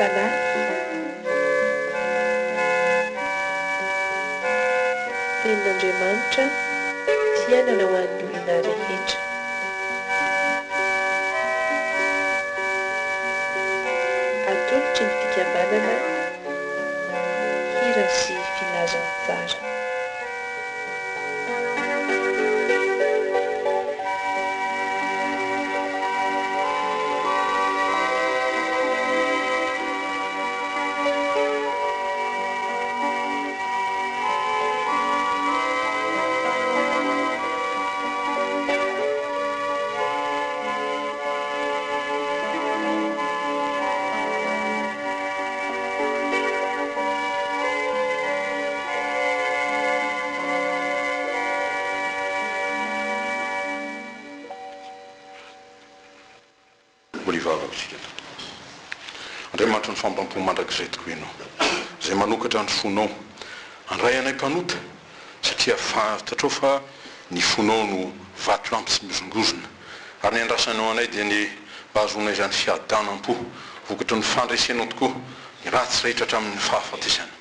Fanahy. Tenin'Andriamanitra, fiainana ho an'ny olona rehetra. Atolotry ny fikambanana Hira sy Filazantsara. Mbola hivavaka isika Tompo. Andriamanitry ny famindrampo mandrakizay tokoa Ianao, izay manokatra ny fonao handray anay mpanota, satria fantatrao fa ny fonao no vatolampy tsy mihozongozona, ary ny andrasanao anay dia ny mba hahazoanay izany fiadanam-po vokatry ny fandresenao tokoa ny ratsy rehetra hatramin'ny fahafatesana,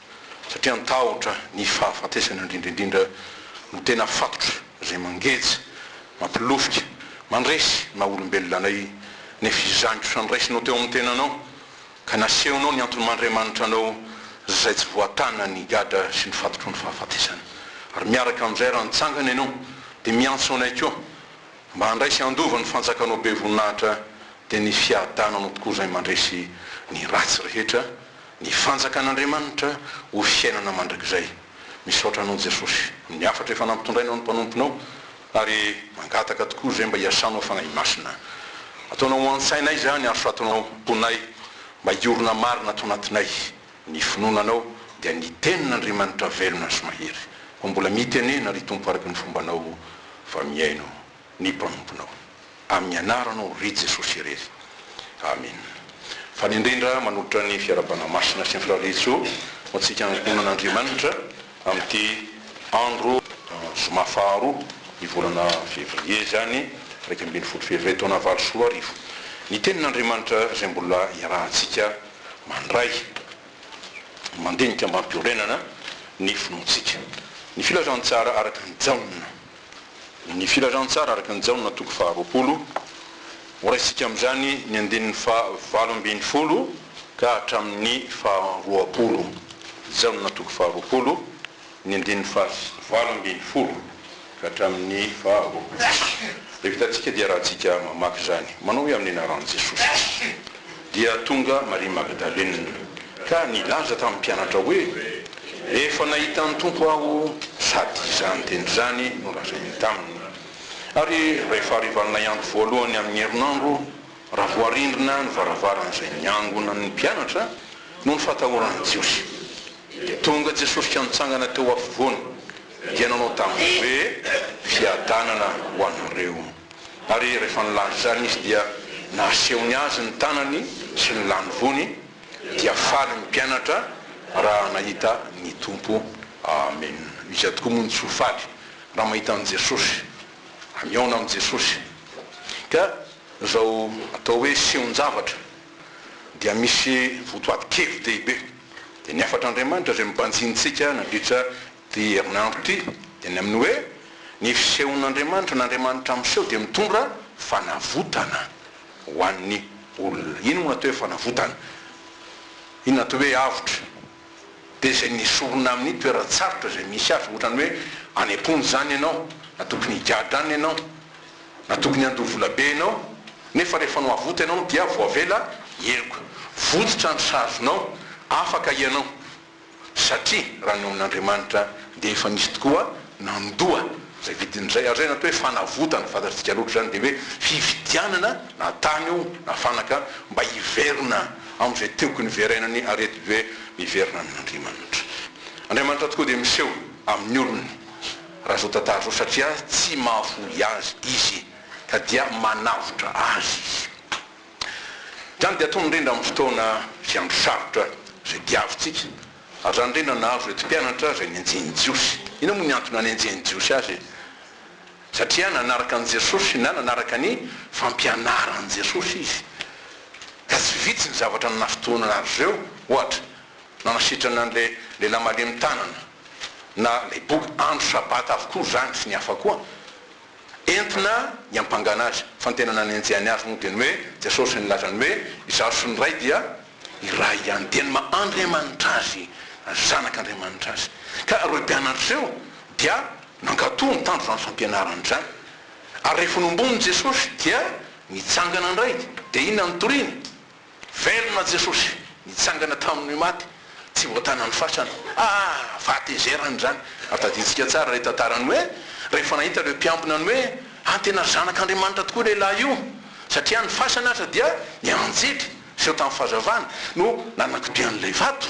satria ny tahotra ny fahafatesana indrindra indrindra no tena fatotra izay mangeja, mampilofika, mandresy ny maha olombelona anay, nefa izany kosa noraisinao teo amin'ny tenanao, Ka nasehonao ny antony maha-Andriamanitra anao izay tsy voatana ny gadra sy ny fatotro ny fahafatesana. Ary miaraka amin'izay raha nitsangana ianao dia miantso anay koa mba handray sy handova ny fanjakanao be voninahitra dia ny fiadananao tokoa izay mandresy ny ratsy rehetra, ny fanjakan'Andriamanitra ho fiainana mandrakizay. Misaotra anao Jesosy amin'ny hafatra efa nampitondrainao ny mpanomponao Ary mangataka tokoa izay mba hiasanao Fanahy Masina. Ataonao ho an-tsainay izany ary soratanao am-ponay mba hiorina marina ato anatinay ny finoana Anao dia ny Tenin'Andriamanitra velona sy mahery. Koa mbola mitenena ry Tompo araka ny fombanao fa mihaino ny mpanomponao. Amin'ny anaranao ry Jesosy irery. Amen. Faly indrindra manolotra ny fiarahabana masina sy ny firariantsoa ho antsika ankohonan'Andriamanitra amin'ity andro zoma faharoa ny volana février izany, 11 février taona 2008. Ny tenin'Andriamanitra izay mbola iarahantsika mandray, mandinika mba hampiorenana ny finoantsika. Ny filazantsara araka an'i Jaona. Ny Filazantsara araka an'i Jaona toko faharoapolo, horaisintsika amin'izany ny andininy faha-18 ka hatramin'ny faharoapolo. Jaona toko faharoapolo, ny andininy faha-18 ka hatramin'ny faharoapolo. Rehefa hitantsika dia arahantsika mamaky izany. Manao hoe amin'ny anaran'i Jesosy. Dia tonga Maria Magdalena ka nilaza tamin'ny mpianatra hoe, Efa nahita ny Tompo aho, sady izany teny izany no lazainy taminy. Ary rehefa harivan'ilay andro voalohany amin'ny herinandro, raha voarindrina ny varavaran'izay niangonan'ny mpianatra noho ny fatahoran'ny Jiosy, dia tonga Jesosy ka nitsangana teo afovoany, dia nanao taminy hoe, Fiadanana ho anareo. Ary rehefa nilaza izany izy dia nasehony azy ny tanany sy ny lanivoany, dia faly ny mpianatra raha nahita ny Tompo. Amen. Iza tokoa moa no tsy ho faly raha mahita an'i Jesosy, raha mihaona amin'i Jesosy? Ka izao atao hoe sehon-javatra dia misy votoatin-kevi-dehibe, dia ny hafatr'Andriamanitra izay nobanjinintsika nandritra Ity herinandro ity dia ny amin'ny hoe ny fisehon'Andriamanitra na Andriamanitra miseho dia mitondra fanavotana ho an'ny olona. Inona moa no atao hoe fanavotana? Inona no atao hoe avotra? Dia izay nesorina amin'ny toeran-tsarotra izay misy azy, ohatran'ny hoe any am-ponja izany ianao, na tokony higadra any ianao, na tokony handoa vola be ianao, nefa rehefa noavota ianao dia voavela heloka. Votsotra ny sazinao, afaka ianao. Satria raha ny ao amin'Andriamanitra dia efa nisy tokoa nandoa izay vidiny izay, ary izay no atao hoe fanavotana, fantatsika loatra izany, dia hoe fividianana na tany io na fanaka mba hiverina amin'izay tokony hiverenany ary eto dia hoe miverina amin'Andriamanitra. Andriamanitra tokoa dia miseho amin'ny olony raha izao tantara izao satria tsy mahafoy azy Izy ka dia manavotra azy Izy. Izany dia ataony indrindra amin'ny fotoana sy andro sarotra izay diavintsika, ary izany indrindra no nahazo ireto mpianatra izay nenjehin'ny Jiosy. Inona moa ny antony nanenjehin'ny Jiosy azy e? Satria nanaraka an'i Jesosy na nanaraka ny fampianaran'i Jesosy izy. Ka. tsy vitsy ny zavatra nanafintohina azy ireo, ohatra, nanasitrana an'ilay lehilahy malemy tanana, na ilay boka, andro sabata avokoa izany sy ny hafa koa. Entina hiampangana azy. Fa ny tena nanenjehany azy moa dia ny hoe, Jesosy nilaza ny hoe, Izaho sy ny Ray dia iray ihany. Dia ny maha Andriamanitra Azy, Zanak'Andriamanitra Azy. Ka ireo mpianatra ireo dia nankatò nitandro izany fampianarana izany. Ary rehefa nohombonin'i Jesosy dia nitsangana indray. Dia inona no toriny? Velona Jesosy, nitsangana tamin'ny maty, tsy voatanan'ny fasana. Ah! Fahatezerana izany. Ary tadidintsika tsara ilay tantarany hoe, rehefa nahita ireo mpiambina ny hoe, Ah, tena Zanak'Andriamanitra tokoa lehilahy io, satria ny fasana aza dia ny anjely niseho tamin'ny fahazavana no nanakotian'ilay vato.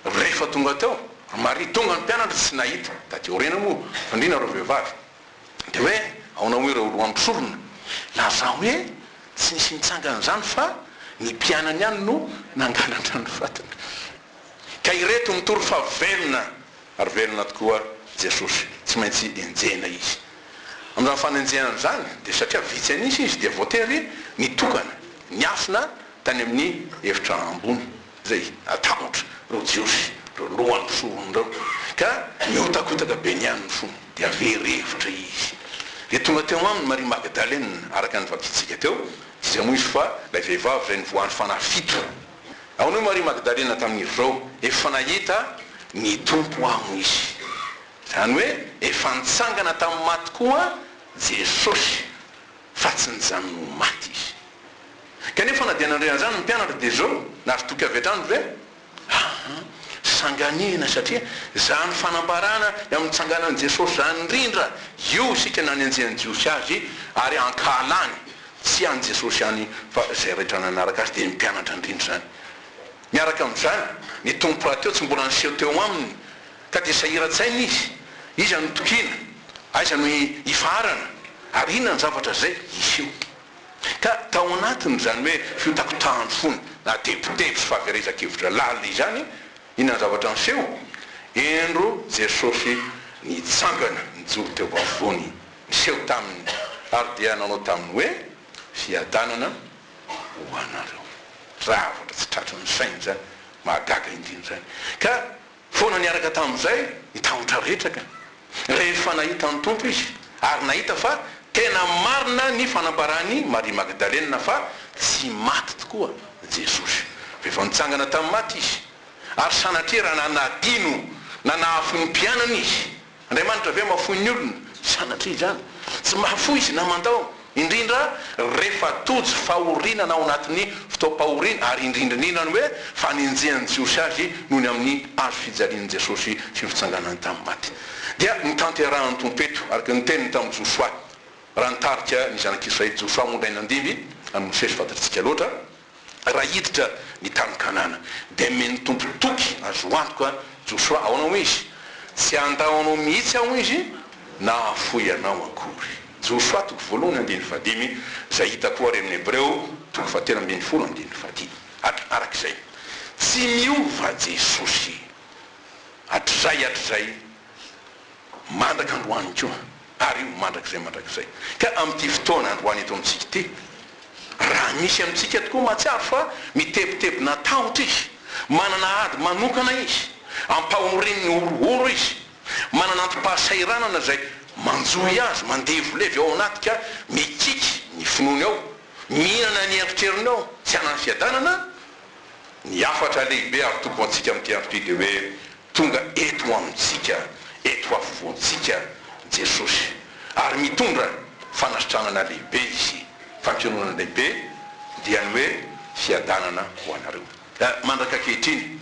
Rehefa tonga teo ry Maria, tonga ny mpianatra tsy nahita, taty aoriana moa, fa indrindra ireo vehivavy. Dia hoe, ahoana hoy ireo lohan'ny mpisorona? Lazao hoe tsy nisy nitsangana izany fa ny mpianany ihany no nangalatra ny fatiny. Ka ireto mitory fa velona, ary velona tokoa Jesosy. Tsy maintsy enjehina Izy. Amin'izany fanenjehana izany, dia satria vitsy an'isa Izy dia voatery nitokana, niafina tany amin'ny efitra ambony. Izay natahotra ireo Jiosy, ireo lohan'ny mpisorona ireo, ka nihotakotaka be niany ny fony, dia very hevitra izy. Dia tonga teo aminy Maria Magdalena, araka ny novakintsika teo, tsy iza moa izy fa ilay vehivavy izay nivoahan'ny fanahy fito. Ahoana hoy Maria Magdalena tamin'izy ireo? Efa nahita ny Tompo aho izy. Izany hoe efa nitsangana tamin'ny maty koa Jesosy, fa tsy nijanona ho maty izy. Kanefa na dia nandre an'izany ny mpianatra dia izao, nahazo toky avy hatrany ve? Aa, sanganehana satria izany fanambarana ny amin'ny nitsanganan'i Jesosy izany indrindra io isika nanenjehan'ny Jiosy azy ary ankahalany, tsy an'i Jesosy ihany fa izay rehetra nanaraka azy dia ny mpianatra indrindra izany. Miaraka amin'izany, ny Tompo rahateo tsy mbola niseho teo aminy ka dia sahiran-tsaina izy, iza no tokiana, aiza no hifaharana ary inona ny zavatra izay hiseho. Ka tao anatin'izany hoe fiotakotahan'ny fony na tebiteby sy fahaverezan-kevitra lalina izany, inona ny zavatra niseho? Indro Jesosy nitsangana nijoro teo afovoany, niseho taminy, ary dia nanao taminy hoe, Fiadanana ho anareo. Zavatra tsy tratry ny saina izany, mahagaga indrindra izany. Ka Foana niaraka tamin'izay ny tahotra retraka rehefa nahita ny Tompo izy ary nahita fa tena marina ny fanambaran'i Maria Magdalena fa tsy maty tokoa Jesosy fa efa nitsangana tamin'ny maty Izy ary sanatria raha nanadino na nahafoy ny mpianany Izy Andriamanitra ve mahafoy ny olona? Sanatria izany. Tsy mahafoy Izy na mandao, indrindra rehefa tojo fahoriana na ao anatin'ny fotoam-pahoriana, ary indrindra indrindra ny hoe fanenjehan'ny Jiosy azy noho ny amin'ny hazo fijalian'i Jesosy sy ny fitsanganany tamin'ny maty. Dia notanterahan'ny Tompo eto, araka ny teniny tamin'i Josoa, raha nitarika ny zanak'Israely. Josoa moa ilay nandimby an'i Mosesy, fantatsika loatra. Raha hiditra ny tany Kanana. Dia nomen'ny Tompo toky azo antoka Josoa, ahoana hoy izy? Tsy handao anao mihitsy aho izy, na hahafoy anao akory. Josoa toko voalohany andininy fahadimy, izay hita koa ary amin'ny Hebreo toko fahatelo ambinifolo andininy fahadimy. Araka izay, tsy miova Jesosy hatrizay hatrizay. Mandraka androany koa, ary ho mandrakizay mandrakizay. Ka amin'ity fotoana androany eto amintsika ity, raha misy amintsika tokoa mahatsiaro fa mitebitebina tahotra izy, manana ady manokana izy, ampahorian'ny horohoro izy, manana antom-pahasahiranana izay manjohy azy, mandevolevy ao anaty ka mikiky ny finoany ao, mihinana ny eritreriny ao, tsy hanana fiadanana, ny hafatra lehibe ary toko ho antsika amin'ity andro ity dia hoe, Tonga eto amintsika, eto afovoantsika Jesosy, ary mitondra fanasitranana lehibe Izy, fampiononana lehibe, dia ny hoe fiadanana ho anareo. Mandraka ankehitriny,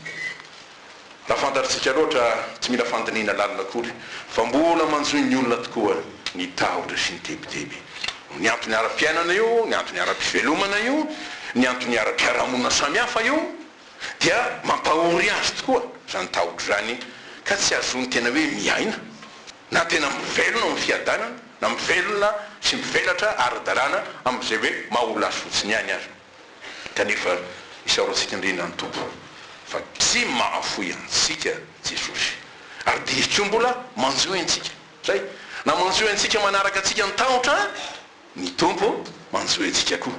raha fantatritsika loatra, tsy mila fandinihina lalina akory, fa mbola manjohy ny olona tokoa ny tahotra sy ny tebiteby. Ny antony ara-piainana io, ny antony ara-pivelomana io, ny antony ara-piarahamonina samihafa io, Dia mampahory azy tokoa izany tahotra izany ka tsy azony tena hoe miaina na tena mivelona amin'ny fiadanana na mivelona sy mivelatra ara-dalàna amin'izay hoe maha olona azy fotsiny ihany aza. Kanefa isaorantsika indrindra ny Tompo fa tsy mahafoy antsika Jesosy ary dia Izy koa mbola manjohy antsika. Izay. Na manjohy antsika manaraka antsika ny tahotra, Ny Tompo manjohy antsika koa.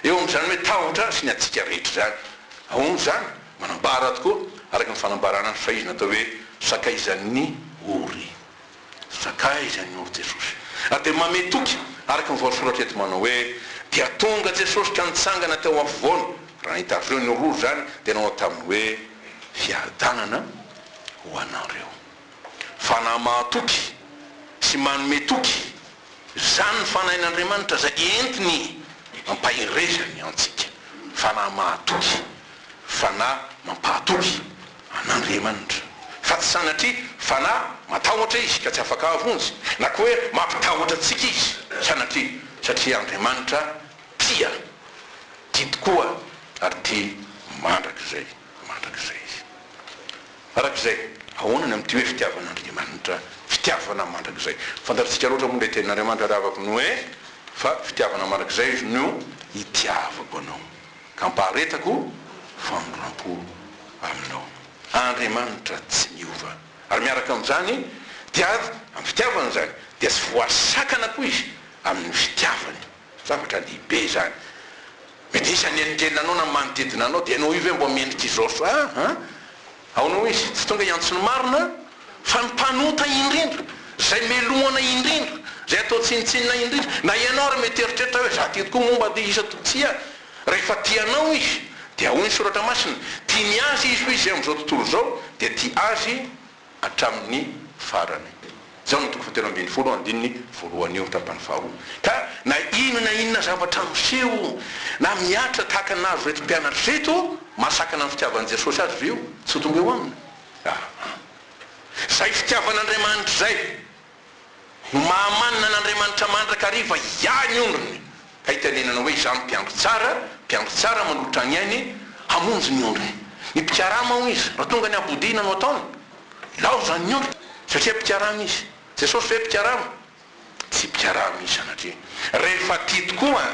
Eo amin'izany hoe tahotra sy ny antsika rehetra izany. Ahoana izany? Manambara tokoa, araka ny fanambarana ny faizina atao hoe sakaizan'ny ory. Sakaizan'ny ory Jesosy. Ary dia manome toky, araka ny voasoratra eto manao hoe, Dia tonga Jesosy ka nitsangana teo afovoany, raha nahita azy ireo niroro izany, dia nanao taminy hoe, Fiadanana ho anareo. Fanahy mahatoky sy manome toky, izany ny Fanahin'Andriamanitra izay entiny ampaherezany antsika. Fanahy mahatoky, Fanahy mampahatoky an'Andriamanitra. Fa tsy sanatria Fanahy matahotra Izy ka tsy afaka hahavonjy, na koa hoe mampitahotra antsika Izy, sanatria, satria Andriamanitra tia, tia tokoa ary tia mandrakizay mandrakizay Izy. Araka izay, ahoana ny amin'ity hoe fitiavan'Andriamanitra, fitiavana mandrakizay? Fantatsika loatra moa ilay tenin'Andriamanitra ry havako ny hoe, fa fitiavana mandrakizay no itiavako anao, ka ampaharetako famindrampo aminao. Andriamanitra tsy miova. Ary miaraka amin'izany, dia amin'ny fitiavany izany, dia tsy voasakana koa Izy amin'ny fitiavany. Zavatra lehibe izany. Mety hisy hanelingelina anao na ny manodidina anao, dia ianao io ve mba mendrika izao sa an? Ahoana hoy izy? Tsy tonga hiantso ny marina fa ny mpanota indrindra, izay melohana indrindra, izay atao tsinontsinona indrindra. Na ianao ary mety hieritreritra hoe za ty tokoa moa mba te hisa to. Tsia, rehefa tia anao izy, dia hoy ny soratra masina, tia ny azy izy hoy izy amin'izao tontolo izao, dia tia azy hatramin'ny farany. Jaona toko fahatelo ambin'ny folo andininy voalohany io tapany faharoa. Ka na inona na inona zavatra miseho na mihatra tahaka ny nahazo ireto mpianatra ireto, mahasakana ny fitiavan'i Jesosy azy ve io? Tsy ho tonga eo aminy. Aa. Izay fitiavan'Andriamanitra izay. No mahamanina an'Andriamanitra mandrakariva hiahy ny ondriny, ka itenenana hoe, Izaho no mpiandry tsara, mpiandry tsara manolotra ny ainy hamonjy ny ondriny. Ny mpikarama, hoy izy, raha tonga ny habodiana no ataony, laozany ny ondriny, satria mpikarama izy. Jesosy ve mpikarama? Tsy mpikarama izy sanatria. Rehefa tia tokoa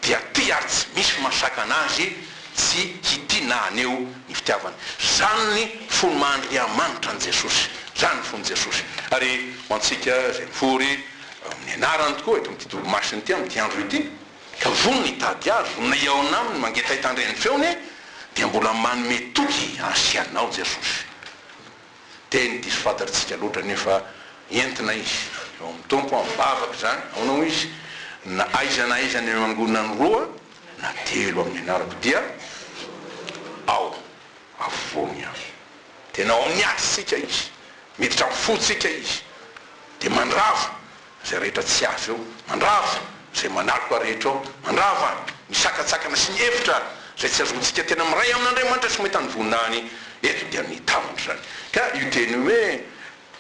dia tia ary tsy misy mahasakana azy tsy hitia na haneho ny fitiavany. Zany ny fony maha Andriamanitra an'i Jesosy. Zany ny fon'i Jesosy. Ary ho antsika izay mivory amin'ny anarany tokoa eto amin'ity dobo masina ity amin'ity andro ity, ka vonona hitady Azy, vonona hihaona Aminy, mangetaheta handre ny feony, dia mbola manome toky ahy sy anao Jesosy. Teny diso fantatr'tsika loatra nefa entina izy eo amin'ny Tompo amin'ny vavaka izany, ahoana hoy izy, na aiza na aiza ny angonany roa na telo amin'ny anarako dia ao afovoany aho. Tena ao amin'ny atsika izy, miditra amin'ny fontsika izy, dia mandrava izay rehetra tsy azy eo, mandrava izay manaloka rehetra ao, mandrava ny sakantsakana sy ny efitra izay tsy azontsika tena miray amin'Andriamanitra sy mahita ny voninahiny eto dia ny tahotra izany. Ka io teny io hoe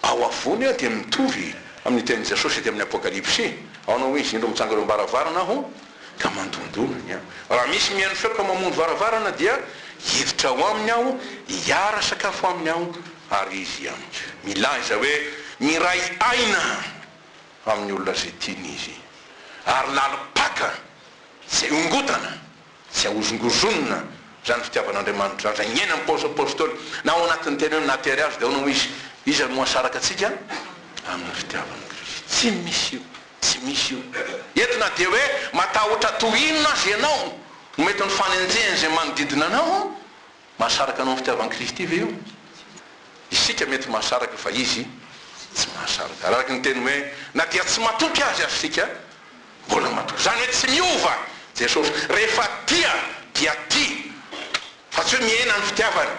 ao afovoany io dia mitovy amin'ny tenin'i Jesosy ety amin'ny Apokalypsy, aona hoy izy, indro mitsangana eo am-baravarana aho ka mandondona ny ahy. Raha misy mihaino feo ka mamono varavarana dia hiditra ao aminy aho, hiara-sakafo aminy aho ary izy amiko. Milaza hoe miray aina amin'ny olona izay tiany izy, ary lalim-paka tsy ongotana, tsy ahozongozonina izany fitiavan'Andriamanitra izany, izay niainan'i Paoly Apostoly, na ao anatin'ny teny hoe nahatery azy dia ahoana hoy izy, Iza no hahasaraka antsika amin'ny fitiavan'i Kristy? Tsy misy io, tsy misy io. Eto na dia hoe matahotra toy inona aza ianao no mety ho ny fanenjehan'izay manodidina anao, Mahasaraka anao amin'ny fitiavan'i Kristy ve io? Isika mety mahasaraka fa Izy tsy mahasaraka. Ary araka ny teny hoe na dia tsy matoky Azy aza isika, mbola matoky. Izany hoe tsy miova Jesosy. Rehefa tia dia tia. Fa tsy hoe mihena ny fitiavany,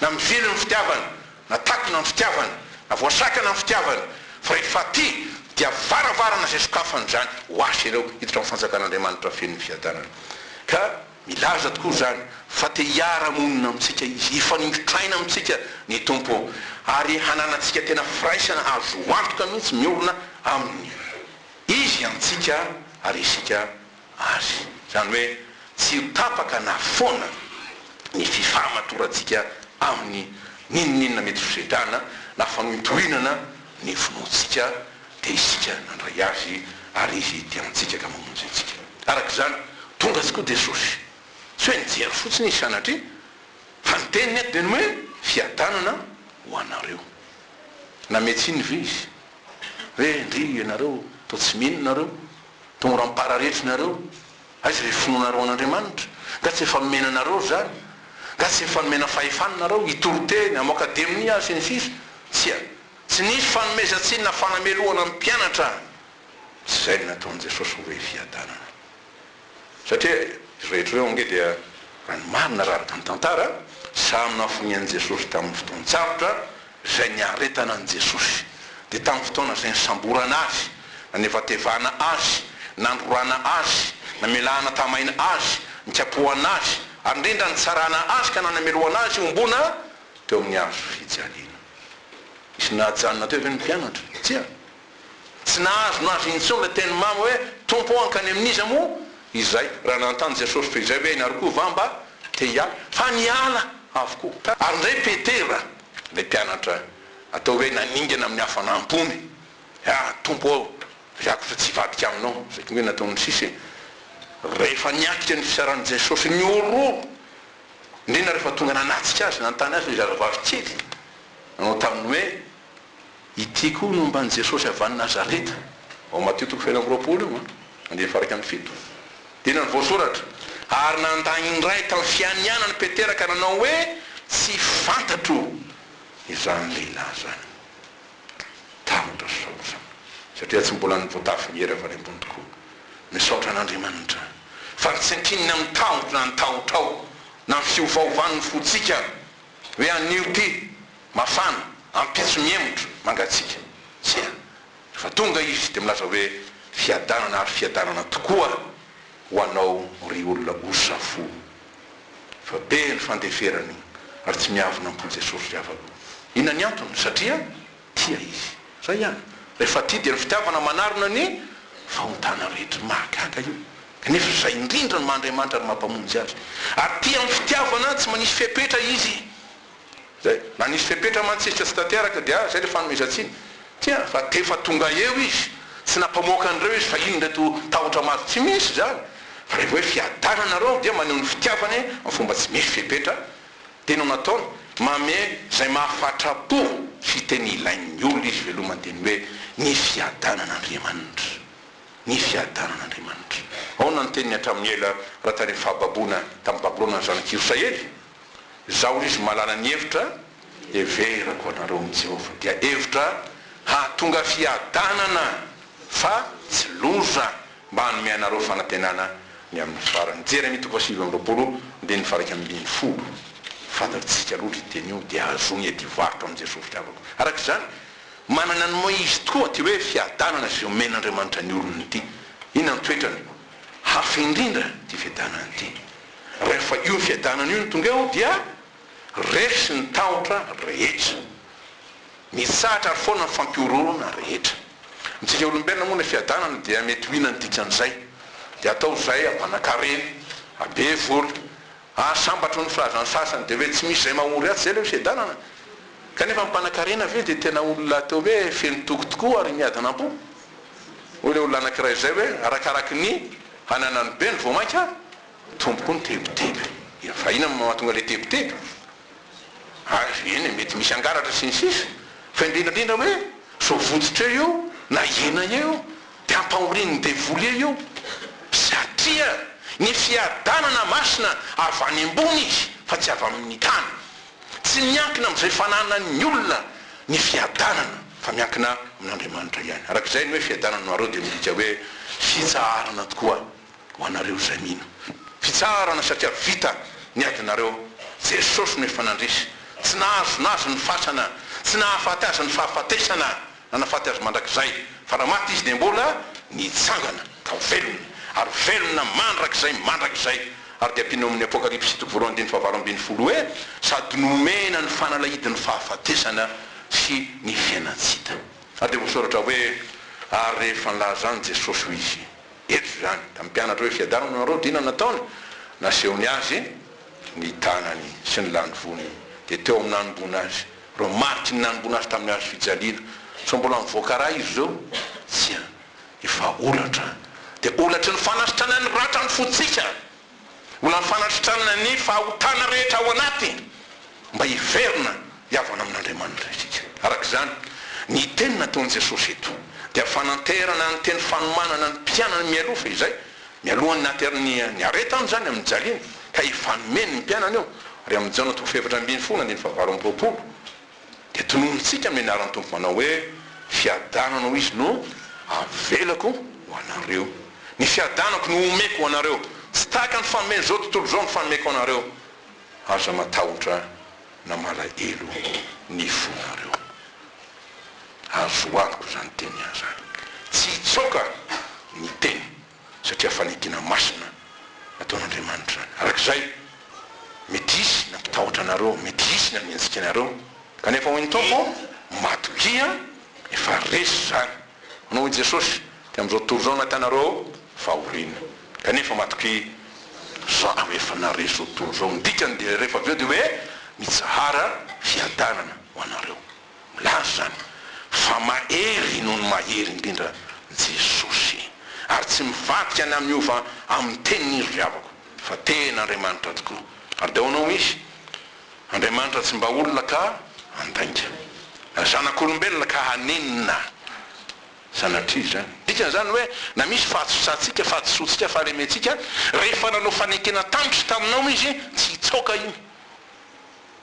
na mivily ny fitiavany, na takona ny fitiavany, na voasakana ny fitiavany. Fa rehefa tia dia varavarana izay sokafany izany ho azy ireo hiditra amin'ny fanjakan'Andriamanitra feno ny fiadanana. Ka Milaza tokoa izany fa te hiara-monina amintsika Izy, hifaningotraina amintsika ny Tompo, ary hananantsika tena firaisana azo antoka mihitsy miorina Aminy. Izy antsika ary isika Azy. Izany hoe tsy ho tapaka na foana ny fifamatorantsika Aminy, n'inon'inona mety fisedrana na fanohintohinana ny finoantsika, dia isika nandray Azy ary Izy tia antsika ka mamonjy antsika. Araka izany, tonga tokoa Jesosy. Tsy hoe nijery fotsiny Izy sanatria, fa ny teniny eto dia ny hoe, Fiadanana ho anareo. Namehy tsiny ve Izy? Hoe, Ndry ianareo, toa tsy mino nareo, toa mora mipararetra nareo. Aiza ilay finoanareo an'Andriamanitra? Nga tsy efa nomena anareo izany? Nga tsy efa nomena fahefana nareo hitory teny, hamoaka demonia ary sy ny sisa? Tsia. Tsy nisy fanomezan-tsiny na fanamelohana ny mpianatra. Tsy izay no nataon'i Jesosy hoe fiadanana. Satria izy rehetra ireo ange dia, raha ny marina raha araka ny tantara, samy nahafoy an'i Jesosy tamin'ny fotoan-tsarotra izay niaretana an'i Jesosy. Dia tamin'ny fotoana izay nisamborana Azy, nanevatevana Azy, nandrorana Azy, namelahana tamaina Azy, nikapohana Azy, ary indrindra nitsarana Azy ka nanamelohana Azy hombona teo amin'ny hazo fijaliana. Nisy nahajanona teo ve ny mpianatra? Tsia. Tsy nahazo nazy intsony ilay teny mamy hoe, Tompo ô, hankany amin'iza moa izay? Raha nanontany Jesosy toy izay hoe, Ianareo koa va mba te hiala? Fa niala avokoa. Ary indray Petera, ilay mpianatra atao hoe naningana amin'ny hafanam-pony, Ah, Tompo ô, viako fa tsy hivadika aminao. Izay koa ange nataon'ny sisa e! Rehefa niatrika ny fisaran'i Jesosy nihorohoro, indrindra rehefa tonga nanatsika azy, nanontany azy ilay zazavavy kely, nanao taminy hoe, Ity koa no momba an'i Jesosy avy any Nazareta. Ao Matio toko fahenina amby 20 io an, andininy faha 11. Dia inona no voasoratra? Ary nandà indray tamin'ny fianianany Petera ka nanao hoe, Tsy fantatro izany lehilahy izany. Tahotra sy fahaozana, satria tsy mbola nivoatafy ny hery avy any ambony tokoa. Misaotra an'Andriamanitra fa ny tsy ankininy amin'ny tahotra na ny tahotrao na ny fiovaovan'ny fontsika hoe anio ity Mafana, ampitso mihemotra, mangatsiaka. Tsia. Rehefa tonga izy dia milaza hoe fiadanana ary fiadanana tokoa ho anao ry olona osa fo. Fa be ny fandeferany ary tsy miavona am-po Jesosy ry havako. Inona ny antony? Satria tia Izy. Zay ihany. Rehefa tia dia ny fitiavana manarona ny fahotana rehetra. Mahagaga io. Kanefa izay indrindra no maha Andriamanitra ary maha Mpamonjy Azy. Ary tia amin'ny fitiavana tsy manisy fepetra Izy. Zay. Na nisy fepetra mantsy izy ka tsy tanteraka dia zay le fanomezan-tsiny. Tsia, fa defa tonga eo izy, tsy nampamoaka an'ireo izy fa inona ireto tahotra maso. Tsy misy izany. Fa rehefa hoe fiadanana nareo dia maneho ny fitiavany amin'ny fomba tsy misy fepetra. Dia inona no ataony? Mame izay mahafatra-po fiteny ilain'ny olona izy velomany dia ny hoe ny fiadanan'Andriamanitra. Ny fiadanan'Andriamanitra. Aona ny teniny hatramin'ny ela raha tany amin'ny fahababoana tamin'i Babylona ny zanak'Irsaely? Izao izy mahalala ny hevitra heverako anareo amin'i Jehovah, dia hevitra hahatonga fiadanana fa tsy loza, mba hanome anareo fanantenana ny amin'ny farany. Jeremia toko fahasivy amby 20, andininy faha-11. Fantatsika loatra io teny io, dia ahazoany ady varotra amin'i Jesosy fitiavako. Araka izany, manana ny maha izy tokoa ity hoe fiadanana izay omen'Andriamanitra ny olony ity. Inona ny toetrany? Hafa indrindra ity fiadanana ity. Rehefa io fiadanana io no tonga eo dia resy ny tahotra rehetra. Mitsahatra ary foana ny fampihorohoroana rehetra. Amintsika olombelona moa ny fiadanana dia mety ho inona ny dikan'izay? Dia atao izay hampanan-karena, habe vola, hahasambatra hoy ny filazan'ny sasany, dia hoe tsy misy izay mahory atsy, izay ilay hoe fiadanana. Kanefa ny mpanan-karena ve dia tena olona atao hoe feno toky tokoa ary miadana am-po? Hoy ilay olona anankiray izay hoe arakaraky ny hananany be no vao mainka Mitombo koa ny tebiteby. Fa inona no mahatonga ilay tebiteby? Ary eny e, mety misy hangalatra sy ny sisa, fa indrindra indrindra hoe sao votsotra eo io na hihena eo dia ampahorian'ny devoly eo io. Satria ny fiadanana masina avy any ambony izy fa tsy avy amin'ny tany. Tsy miankina amin'izay fananan'ny olona ny fiadanana fa miankina amin'Andriamanitra ihany. Araka izay ny hoe fiadanana ho anareo dia midika hoe fitsaharana tokoa. ho anareo izay mino. Fitsaharana satria vita ny adinareo, Jesosy no efa nandresy, tsy nahazona azy ny fasana, tsy nahafaty azy ny fahafatesana, na nahafaty azy mandrakizay, fa raha maty izy dia mbola nitsangana ka velona, ary velona mandrakizay mandrakizay. Ary dia ampiana ao amin'ny Apokalypsy toko voalohany andininy fahavalo 18 hoe, sady nomena ny fanalahidin'ny fahafatesana sy ny fiainan-tsy hita. Ary dia voasoratra hoe, Ary rehefa nilaza izany Jesosy hoy Izy, Eto izany, tamin'ny mpianatra hoe fiadanana ho anareo, dia inona no nataony? Nasehony azy ny tanany sy ny lanivoany, dia teo amin'ny nanomboana azy, ireo mariky ny nanomboana azy tamin'ny hazo fijaliana. Sao mbola mivoaka ra izy ireo? Tsia, efa holatra. Dia holatry ny fanasitranana ny ratran'ny fontsika. Mbola ny fanasitranana ny fahotana rehetra ao anaty mba hiverina hihavana amin'Andriamanitra isika. Araka izany, ny teny nataon'i Jesosy eto dia fananterana ny teny fanomanana ny mpianany mialoha fehizay. Mialohan'ny nahaterany niaretany izany amin'ny nijaliany, ka efa nomeny ny mpianany io, ary amin'ny Jaona toko fahefatra ambinifolo andininy fahavalo amby roapolo, dia tononintsika amin'ny anaran'ny Tompo manao hoe, Fiadanana hoy Izy no avelako ho anareo. Ny fiadanako no omeko ho anareo. Tsy tahaka ny fanomen'izao tontolo izao ny fanomeko anareo. Aza matahotra na malahelo ny fonareo. Azo antoka izany teny izany. Tsy hitsoaka ny teny satria fanekena masina nataon'Andriamanitra izany. Araka izay, mety hisy ny hampitahotra anareo, mety hisy ny hanenjika anareo, kanefa hoy ny Tompo, matokia, efa resy izany. Manao hoy Jesosy, dia amin'izao tontolo izao no ahitanareo fahoriana. Kanefa matokia, Izaho efa naharesy izao tontolo izao. Ny dikany dia rehefa avy eo dia hoe mitsahara fiadanana ho anareo. Milaza izany fa mahery noho ny mahery indrindra Jesosy. Ary tsy mivadika na miova amin'ny teniny Izy ry havako, fa tena Andriamanitra tokoa. Ary dia ahoana hoy Izy? Andriamanitra tsy mba olona ka handainga, na zanak'olombelona ka hanenina. Sanatria izany. Dikan'izany hoe na misy fahadisosantsika, fahadisoantsika, fahalementsika, rehefa nanao fanekena tamiko sy taminao Izy, tsy hitsaoka iny.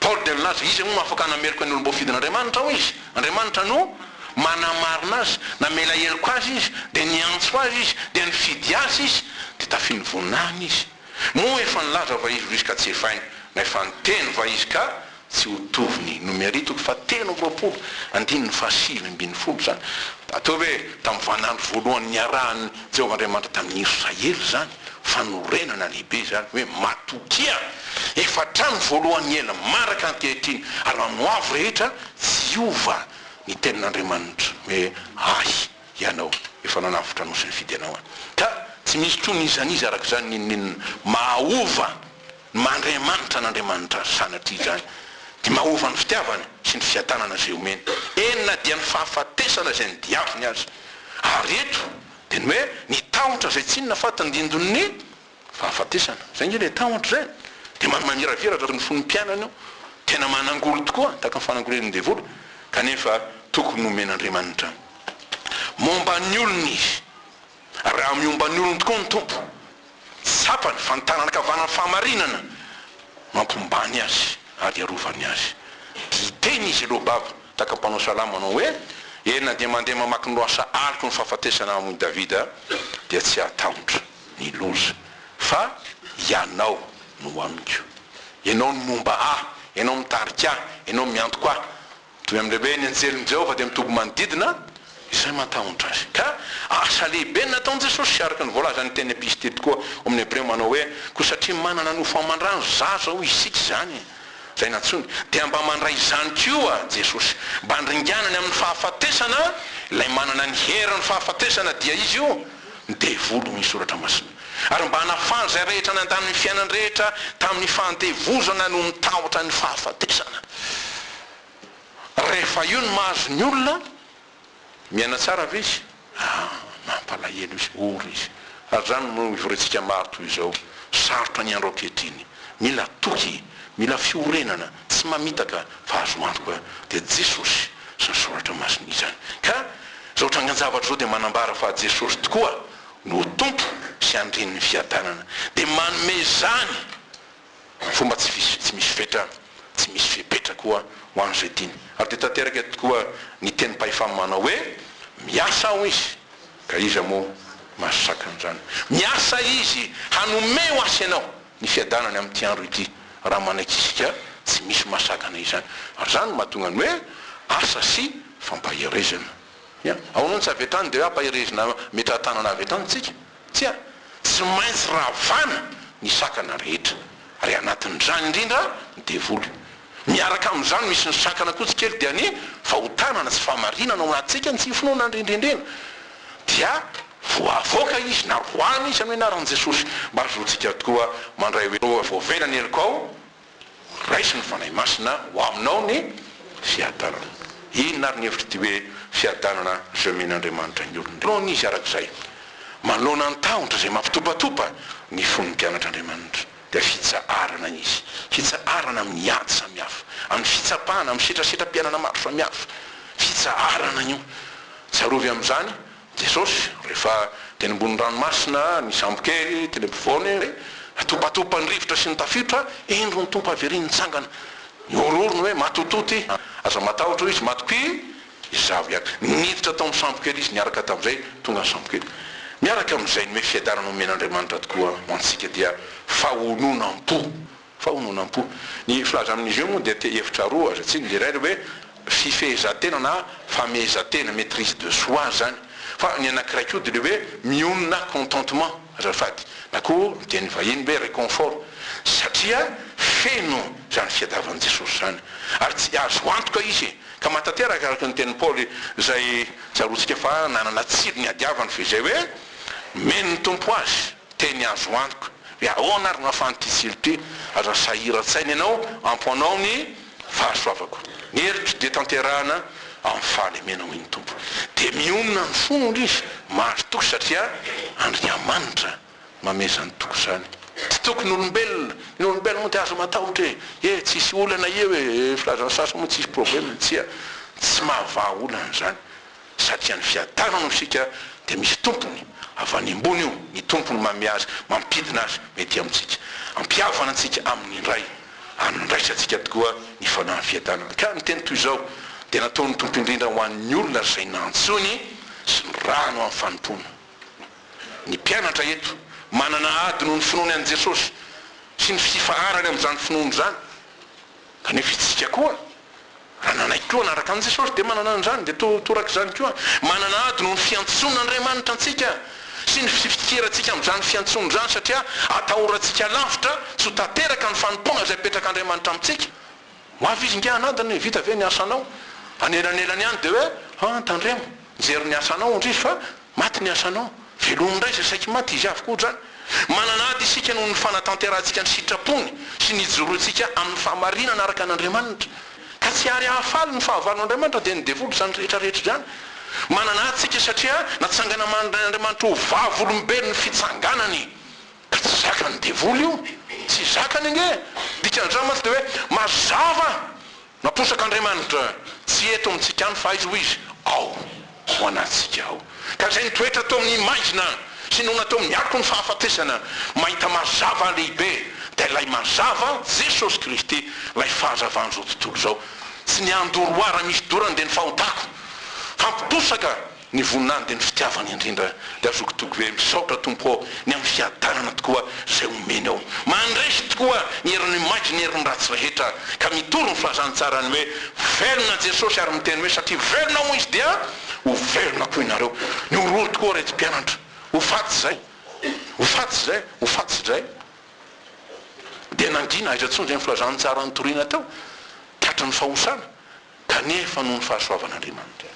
Paoly dia nilaza, Iza moa no afaka hanameloka ny olom-boafidin'Andriamanitra? Hoy izy, Andriamanitra no manamarina azy. Namela heloka azy Izy, dia niantso azy Izy, dia nifidy azy Izy, dia tafiany voninahiny izy. Moa efa nilaza va Izy ho izy ka tsy efainy, na efa niteny va Izy ka tsy ho toviny? Nomery toko fahatelo amby roapolo, andininy fahasivy ambin'ny folo izany. Ataovy hoe tamin'ny vaninandro voalohany niarahan'i Jehovah Andriamanitra tamin'ny Israely izany. Fanorenana lehibe izany hoe matokia! Efa hatramin'ny voalohany ela mandraka ankehitriny ary amin'ny ho avy rehetra tsy hiova ny tenin'Andriamanitra hoe ahy ianao efa nanavotra anao sy nifidy anao aho. Ka tsy misy koa n'iza n'iza araka izany n'inon'inona mahaova ny maha Andriamanitra an'Andriamanitra azy sanatria izany dia mahaova ny fitiavany sy ny fiadanana izay omeny eny na dia ny fahafatesana izay nodiaviny aza. Ary eto Dia ny hoe ny tahotra izay tsy inona fa tandindon'ny fahafatesana. Izay ange ilay tahotra izay. Dia mamiraviratra ny fon'ny mpianany io. Tena manangoly tokoa, tahaka ny fanangolen'ny devoly. Kanefa tokony nomen'Andriamanitra momba ny olony izy. Ary raha miomba ny olony tokoa ny Tompo, tsapany fa ny tanana ankavanan'ny fahamarinana no hampombany azy ary hiarovany azy. Dia hiteny izy aloha-bava. Tahaka mpanao salamo manao hoe, Eny, na dia mandeha mamaky ny lohasaha aloky ny fahafatesana aho, hoy Davida, dia tsy hatahotra ny loza, fa Ianao no amiko. Ianao no momba ahy, Ianao mitarika ahy, Ianao miantoka ahy. Toy amin'ilay hoe ny anjelin'i Jehovah dia mitoby manodidina izay matahotra Azy. Ka asa lehibe no nataon'i Jesosy, araka ny voalazan'ny teny epistily tokoa ao amin'ny Hebreo manao hoe, Koa satria manana nofo aman-drano zaza, hoy isika izany, Izay nantsoiny, dia mba mandray izany koa Jesosy, mba handringanany amin'ny fahafatesana ilay manana ny herin'ny fahafatesana, dia izy io, ny devoly, hoy ny Soratra Masina, ary mba hanafahany izay rehetra nandany ny fiainany rehetra tamin'ny fahandevozana noho ny tahotra ny fahafatesana. Rehefa io no mahazo ny olona, Miaina tsara ve izy? Ah, mampalahelo izy, ory izy. Ary izany no ivoriantsika maro toy izao. Sarotra ny andro ankehitriny. Mila toky, mila fiorenana, tsy mamitaka fa azo antoka dia Jesosy sy ny Soratra Masina izany. Ka izao trangan-javatra izao dia manambara fa Jesosy tokoa no Tompo sy Andrian'ny fiadanana. Dia manome izany Fomba tsy fisy, tsy misy fetra, tsy misy fepetra koa ho an'izay tiany. Ary dia tanteraka eto tokoa ny tenim-pahefana manao hoe, Miasa aho izy, ka iza moa mahasakana izany? Miasa izy hanome ho ahy sy ianao ny fiadanany amin'ity andro ity, raha manaiky isika, tsy misy mahasakana izany. Ary izany no mahatonga ny hoe asa sy fampaherezana. Ia, ahoana no tsy avy hatrany dia hoe ampaherezina ametrahan-tanana avy hatrany isika? Tsia, tsy maintsy ravana ny sakana rehetra, ary anatin'izany indrindra ny devoly. Miaraka amin'izany misy ny sakana koa tsy kely dia ny fahotana na tsy fahamarinana ao anatintsika, ny tsy finoana indrindra indrindra. Dia voavoaka izy na roahina izy amin'ny anaran'i Jesosy mba hahazoantsika tokoa mandray hoe voavela ny helokao, Raiso ny Fanahy Masina ho aminao ny fiadanana. Inona ary ny hevitr'ity hoe fiadanana izay omen'Andriamanitra ny olony? Manoloana izy arak'izay, manoloana ny tahotra izay mampitopatopa ny fon'ny mpianatr'Andriamanitra, dia fitsaharana izy, fitsaharana amin'ny ady samihafa, amin'ny fitsapana, amin'ny setrasetram-piainana maro samihafa. Fitsaharana io. Tsarovy amin'izany Jesosy rehefa Teny ambony ranomasina ny sambokely, teny ampovoany, atopatopan'ny rivotra sy ny tafiotra, indro ny Tompo avy ery nitsangana. Nihorohoro ny hoe, Matotoa ity, aza matahotra hoy izy, matokia izaho ihany. Niditra tao amin'ny sambokely izy niaraka tamin'izay, tonga ny sambokely. Miaraka amin'izay ny hoe fiadanana omen'Andriamanitra tokoa ho antsika dia fahononam-po. Fahononam-po. Ny filaza amin'izy io moa dia te hevitra roa aza tsiny, ny iray ilay hoe fifehezan-tena na famehezan-tena, maitrise de soi, izany. Fa ny anankiray koa dia ilay hoe mionona, contentement, azafady, na koa amin'ny teny vahiny hoe réconfort, satria feno izany fiadavan'i Jesosy izany. Ary tsy azo antoka izy ka mahatanteraka araka ny tenin'i Paoly izay tsaroantsika fa nanana tsilo niadiavany fehizay hoe, Nomen'ny Tompo azy. Teny azo antoka. Hoe ahoana ary no ahafahan'ity tsilo ity? Aza sahiran-tsaina ianao, ampy ho anao ny fahasoavako. Ny heriko dia tanterahana amin'ny fahalemena hoy ny Tompo. Dia mionona ny fony hoy izy, mahazo toky satria Andriamanitra mamehy izany toky izany. Tsy tokony olombelona, ny olombelona moa dia aza matahotra e, e tsisy olana eo e, filazan'ny sasany moa tsisy problème, tsia, tsy mahavaha olana izany. Satria ny fiadanana hoy isika dia misy tompony, avy any ambony io, ny tompony manome azy, mampidina azy mety amintsika. Ampihavana antsika aminy indray, ary nandraisantsika tokoa ny fanahin'ny fiadanana. Ka ny teny toy izao dia nataon'ny Tompo indrindra ho an'ny olona izay nantsoiny sy nirahany ho amin'ny fanompoana. Ny mpianatra eto, manana ady noho ny finoany an'i Jesosy sy ny fifaharany amin'izany finoany izany. Kanefa isika koa, raha nanaiky koa hanaraka an'i Jesosy, dia manana an'izany, dia toraka izany koa. Manana ady noho ny fiantsoan'Andriamanitra antsika sy ny fifikirantsika amin'izany fiantsoana izany, satria atahorantsika lavitra tsy ho tanteraka ny fanompoana izay apetrak'Andriamanitra amintsika. Ho avy Izy ingahy hanadina e, vita ve ny asanao? Anelanelany ihany dia hoe, an, tandremo, mijery ny asanao indrisy fa Maty ny asanao. Velomy indray izay saiky maty, izy avokoa izany. Manana ady isika noho ny fanatanterahantsika ny sitrapony sy ny hijoroantsika amin'ny fahamarinana araka an'Andriamanitra. Ka tsy ary hahafaly ny fahavalon'Andriamanitra dia ny devoly izany rehetra rehetra izany. Manana ady isika satria natsangana Andriamanitra ho vavolombelon'ny fitsanganany. Ka tsy zakan'ny devoly io. Tsy zakany ange. Dikan'izany mantsy dia hoe mazava Naposak'Andriamanitra tsy eto amintsika any fa aiza hoy Izy? Ao, ao anatintsika ao. Ka izay nitoetra teo amin'ny maizina sy nonina teo amin'ny aloky ny fahafatesana, mahita mazava lehibe, dia ilay mazava, Jesosy Kristy, ilay fahazavan'izao tontolo izao. Tsy ny andoroara misy dorana dia ny fahotako, fa mpiposaka Ny voninahiny dia ny fitiavany indrindra dia azoko toky hoe misaotra Tompo ô ny amin'ny fiadanana tokoa izay omeny ao. Mandresy tokoa ny herin'ny maitso ny herin'ny ratsy rehetra ka mitory ny filazantsara ny hoe velona Jesosy ary miteny hoe satria velona hoy izy dia ho velona koa ianareo. Nihorohoro tokoa ireto mpianatra. Ho faty izay. Ho faty izay. Ho faty izay. Dia nangina aiza intsony izay ny filazantsara nitoriana teo. Tratran'ny fahosana. Kanefa noho ny fahasoavan'Andriamanitra.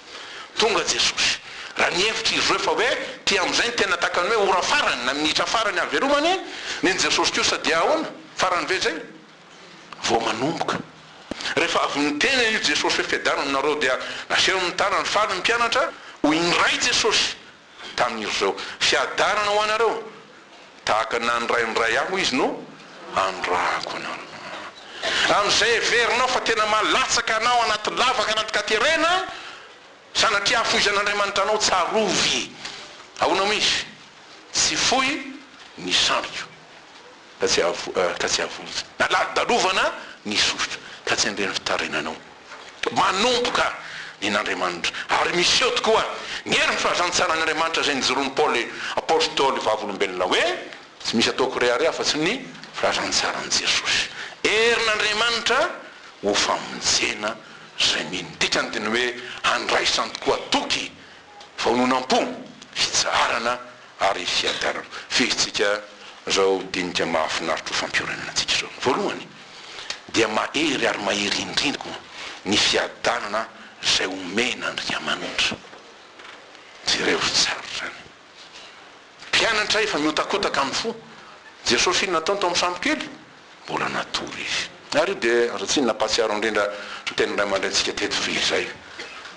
Tonga Jesosy. Raha nihevitra izy ireo fa hoe ty amin'izay no tena takany hoe ora farany na minitra farany hahavelomany, nen'i Jesosy kosa dia ahoana? Farany ve izay? Vao manomboka. Rehefa avy niteny an'io Jesosy hoe fiadanana aminareo dia nasehony ny tanany, faly ny mpianatra, hoy indray Jesosy tamin'ireo, Fiadanana ho anareo, tahaka ny nanirahin'ny Ray ahy, hoy Izy, no anirahako anareo. Amin'izay heverinao fa tena mahalatsaka anao anaty lavaka, anaty katerena, sanatria hahafoizan'Andriamanitra anao, tsarovy. Ahoana moa izy? Tsy fohy ny sandriko, ka tsy ka tsy hahavonjy. Nalalodalovana ny sofiko, ka tsy handre ny fitarainanao. Manomboka nen'Andriamanitra, ary miseho tokoa ny herin'ny filazantsaran'Andriamanitra izay nijoroan'i Paoly Apostoly vavolombelona hoe, Tsy misy ataoko rehareha afa-tsy ny filazantsaran'i Jesosy. Herin'Andriamanitra ho famonjena izay mino. Ny dikany dia ny hoe handraisany tokoa toky, fahononam-po, fitsaharana ary fiadanana. Fehintsika izao dinika mahafinaritra ho fampiorenana antsika izao. Voalohany, dia mahery ary mahery indrindra koa ny fiadanana izay omen'Andriamanitra. Jereo tsara izany. Mpianatra efa mihotakotaka amin'ny fo. Jesosy inona nataony tao amin'ny sambokely? Mbola natory izy. Ary io dia aza tsiny nampahatsiaro indrindra ny tenin'ny ray aman-drenintsika teto fehizay.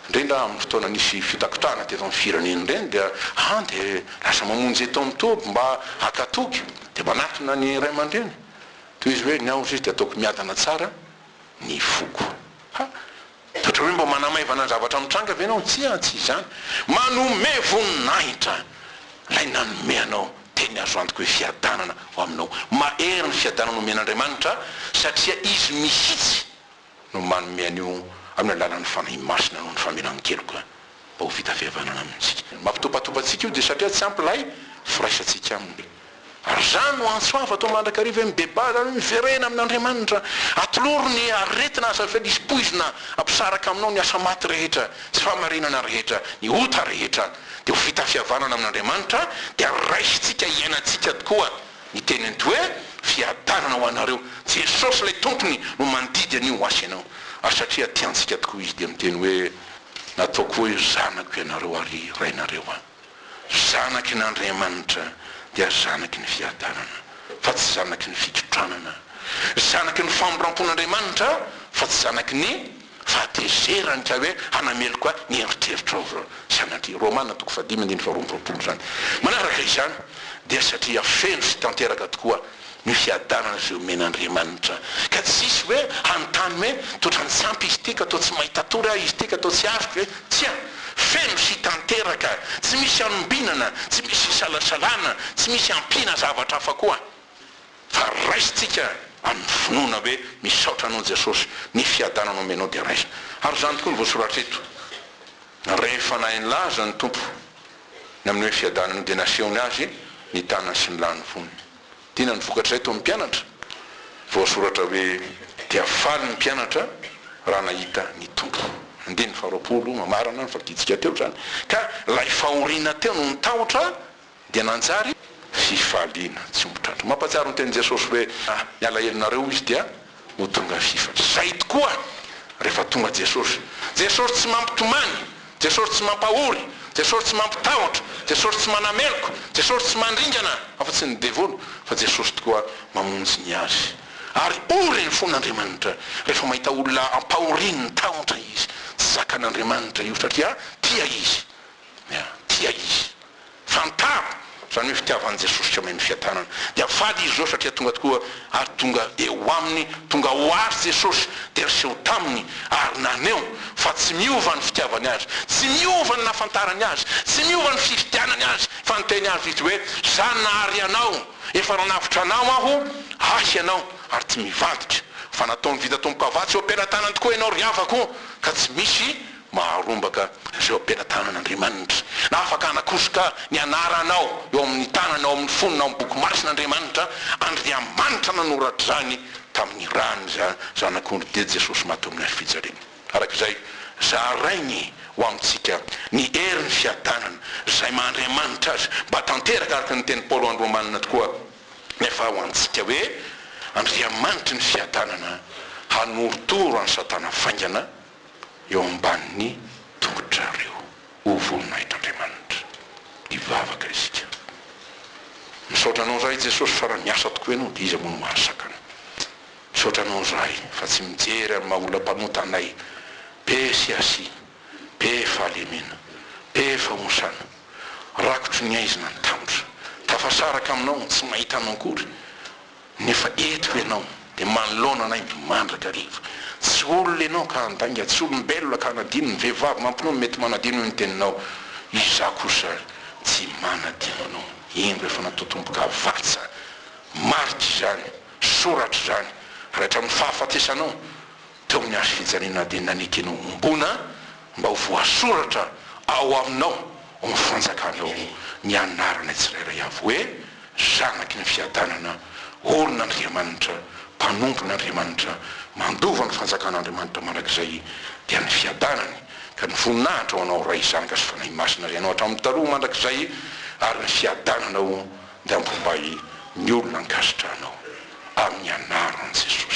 Indrindra amin'ny fotoana nisy fihotakotahana teto amin'ny firenena ireny dia an dia lasa mamonjy eto amin'ny toby mba haka toky dia manatona ny ray aman-dreny. Toy izy hoe ny ahy hozy izy dia ataoko miadana tsara ny foko. Ha! Ohatra hoe mba manamaivana ny zavatra mitranga ve ianao? Tsia, tsy izany. Manome voninahitra. Ilay nanome anao teny azo antoka hoe fiadanana ho aminao. Mahery ny fiadanana omen'Andriamanitra satria Izy mihitsy no manome an'io amin'ny alalan'ny Fanahy Masina noho ny famelan-keloka mba ho vita fihavanana amintsika. Mampitopatopa antsika io dia satria tsy ampy ilay firaisantsika Aminy. Ary izany no antso avo atao mandrakariva hoe mibebaha izany hoe miverena amin'Andriamanitra. Atolory ny aretina aza avela hisy poizina hampisaraka aminao ny asa maty rehetra, tsy fahamarinana rehetra, ny ota rehetra. Dia ho vita fihavanana amin'Andriamanitra dia raisintsika hiainantsika tokoa ny teniny hoe fiadanana ho anareo. Jesosy ilay Tompony no mandidy an'io ho ahy sy ianao. Ary satria tiantsika tokoa Izy dia miteny hoe nataoko hoe zanako ianareo ary Rainareo aho. Zanaky ny Andriamanitra dia zanaky ny fiadanana fa tsy zanaky ny fikotranana. Zanaky ny famindrampon'Andriamanitra fa tsy zanaky ny fahatezerany ka hoe hanameloka ny eritreritrao sanatria. Romana toko fahadimy andininy faharoa amby roapolo izany. Manaraka izany dia satria feno sy tanteraka tokoa ny fiadanana izay omen'Andriamanitra ka tsy hisy hoe hanontany hoe toa ohatran'ny tsy ampy izy ity ka toa tsy mahita tory aho izy ity ka toa tsy azoko ve? Tsia! Feno sy tanteraka, tsy misy anombinana, tsy misy isalasalana, tsy misy ampiana zavatra hafa koa fa raisintsika amin'ny finoana hoe misaotra Anao Jesosy, ny fiadanana omenao dia raisina. Ary izany tokoa no voasoratra eto. Rehefa nahay nilaza ny Tompo ny amin'ny hoe fiadanana io dia nasehony azy ny tanany sy ny lany fony. Inona no vokatr'izay teo amin'ny mpianatra? Voasoratra hoe, Dia faly ny mpianatra raha nahita ny Tompo. Andininy faharoapolo, mamarana ny vakintsika teo izany. Ka ilay fahoriana teo noho ny tahotra dia nanjary fifaliana tsy omby tratra. Mampahatsiaro ny tenin'i Jesosy hoe, Ny alahelonareo, Izy dia ho tonga fifaliana. Izay tokoa rehefa tonga Jesosy. Jesosy tsy mampitomany, Jesosy tsy mampahory, Jesosy tsy mampitahotra, Jesosy tsy manameloka, Jesosy tsy mandringana afa-tsy ny devoly, fa Jesosy tokoa mamonjy ny azy. Ary ory ny fon'Andriamanitra rehefa mahita olona ampahorian'ny tahotra Izy. Tsy zakan'Andriamanitra io satria tia Izy. Ya, tia Izy. Fantaro izany hoe fitiavan'i Jesosy ka omeny fiadanana. Dia faly izy izao satria tonga tokoa ary tonga eo aminy, tonga ho azy Jesosy dia niseho taminy ary naneho fa tsy miova ny fitiavany azy, tsy miova ny nahafantarany azy, tsy miova ny fifidianany azy fa niteny azy izy hoe, Za nahary anao, efa nanavotra anao aho, ahy ianao ary tsy mivadika fa nataony vita tombokavatsa eo am-pelatanany tokoa ianao ry havako ka tsy misy Maharombaka izay eo am-pelatanan'Andriamanitra, na afaka hanakosoka ny anaranao eo amin'ny tanany, ao amin'ny fony, na ao amin'ny boky masina Andriamanitra, Andriamanitra nanoratra izany tamin'ny ràny Zanak'ondry dia Jesosy maty teo amin'ny hazo fijaliana. Araka izay, zarainy ho amintsika ny herin'ny fiadanana izay maha Andriamanitra Azy mba tanteraka araka ny tenin'i Paoly ho an'ny Romanina tokoa nefa ho antsika hoe Andriamanitry ny fiadanana hanorotoro an'i Satana faingana eo ambanin'ny tongotrareo ho voninahitr'Andriamanitra. Hivavaka isika. Misaotra Anao izahay Jesosy fa raha miasa tokoa Ianao dia iza moa no mahasakana. Misaotra Anao izahay fa tsy mijery amin'ny maha olona mpanota anay be siasia, be fahalemena, be fahosana, rakotry ny haizina ny tahotra, tafasaraka Aminao, tsy mahita Anao akory. Nefa eto ianao dia manoloana anay mandrakariva. Tsy olona ianao ka handainga, tsy olombelona ka hanadino, ny vehivavy mampinono mety manadino hoy ny teninao, izaho kosa tsy manadino anao. Indro efa natao tomboka vatsa, marika izany, soratra izany, ary hatramin'ny fahafatesanao teo amin'ny hazo fijaliana dia nanekenao hombona mba ho voasoratra ao aminao, ao amin'ny fanjakanao ny anaranay tsirairay avy hoe zanaky ny fiadanana, olon'Andriamanitra, mpanompon'Andriamanitra, mandova ny fanjakan'Andriamanitra mandrakizay dia ny fiadanany, ka ny voninahitra ho anao Ray, Zanaka sy Fanahy Masina ry anao hatramin'ny taloha mandrakizay ary ny fiadananao dia ampombay ny olona ankasitrahanao amin'ny anaran'i Jesosy.